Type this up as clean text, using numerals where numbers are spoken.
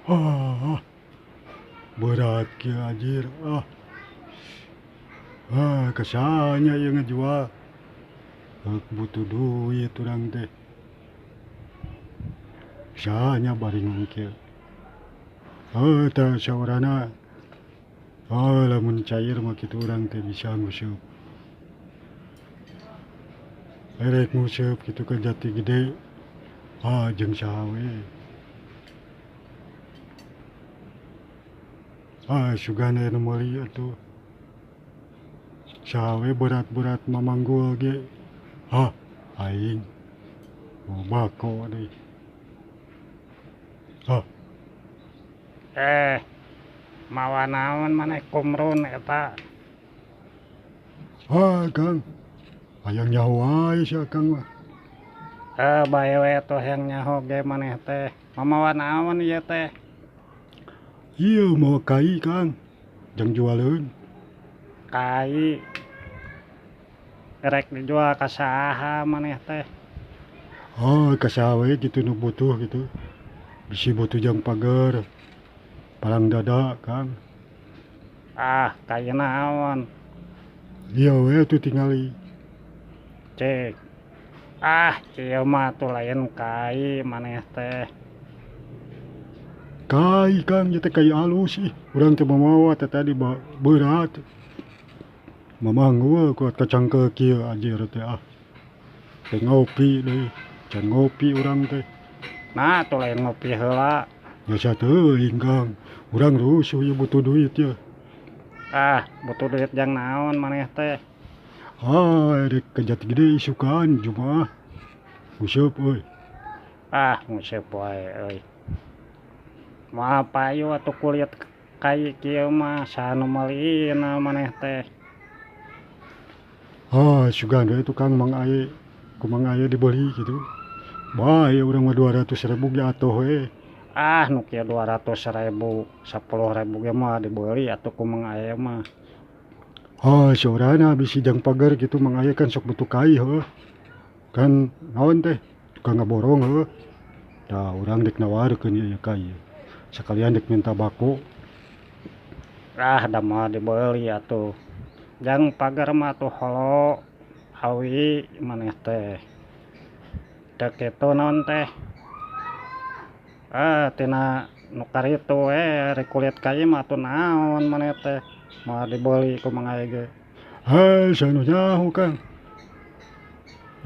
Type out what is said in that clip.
Ah, berat kieu anjir ah. Ah, kesanya ieu ngajual. Heuk butuh duit urang teh. Sanya baringung kieu. Heuh tah saurana. Oh, lamun cair mah kitu urang teh bisa nguseup. Erek nguseup kitu ka Jati Gede. Ah, jeung saha we. Ah, sugan aya nu meuli atuh. Saha we berat-berat mamanggul ge. Ah, aing. Oh, bako deui. Ah. Mawa naon maneh kumrun eta? Ah, Kang. Hayang nyaho wae sia Kang mah. Bae we atuh hayang nyaho ge maneh teh. Mamawa naon ieu teh? Ieu mawa kai, Kang. Jang jualeun. Kai. Rek dijual ka saha maneh teh? Oh, ka saha we kitu nu butuh kitu. Bisi butuh jang pager. Palang dada, Kang. Ah, kai naon? Ieu we atuh tingali. Cek. Ah, ieu mah atuh lain kai maneh teh. Kai, Kang, ieu teh kai alus ih. Urang teh mamawa teh tadi berat. Mamanggul kuat kacangkeul kieu anjir teh ah. Teh ngopi deui, can ngopi urang teh. Nah, atuh lain ngopi heula. Biasa teuing, Kang. Urang rusuh ieu butuh duit ieu. Ah, butuh duit jang naon maneh teh? Ah, rek ka Jati Gede isukan Jumaah. Nguseup euy. Ah, nguseup wae euy. Moal payu atuh kulit kai kieu mah saha nu meulina maneh teh? Ah, sugan we tukang Mang Aye. Ku Mang Aye dibeli kitu. Bae urang mah 200.000 ge atoh we. Ah, nu kieu 200.000, 10.000 ge mah dibeli atuh ku Mang Aye mah. Ah, saurana bisi jang pager kitu Mang Aye kan sok butuh kai heuh. Kan naon teh tukang ngaborong heuh. Tah urang dek nawarkeun ieu kai. Sakalian dek minta bako. Ah, da moal dibeli atuh. Jang pager mah atuh holo awi maneh teh. Teu kitu naon teh? Ah, tina nu karitu we ari kulit kai mah atuh naon maneh teh? Moal dibeli ku Mang Aye ge. Hei, saha nu nyaho, Kang.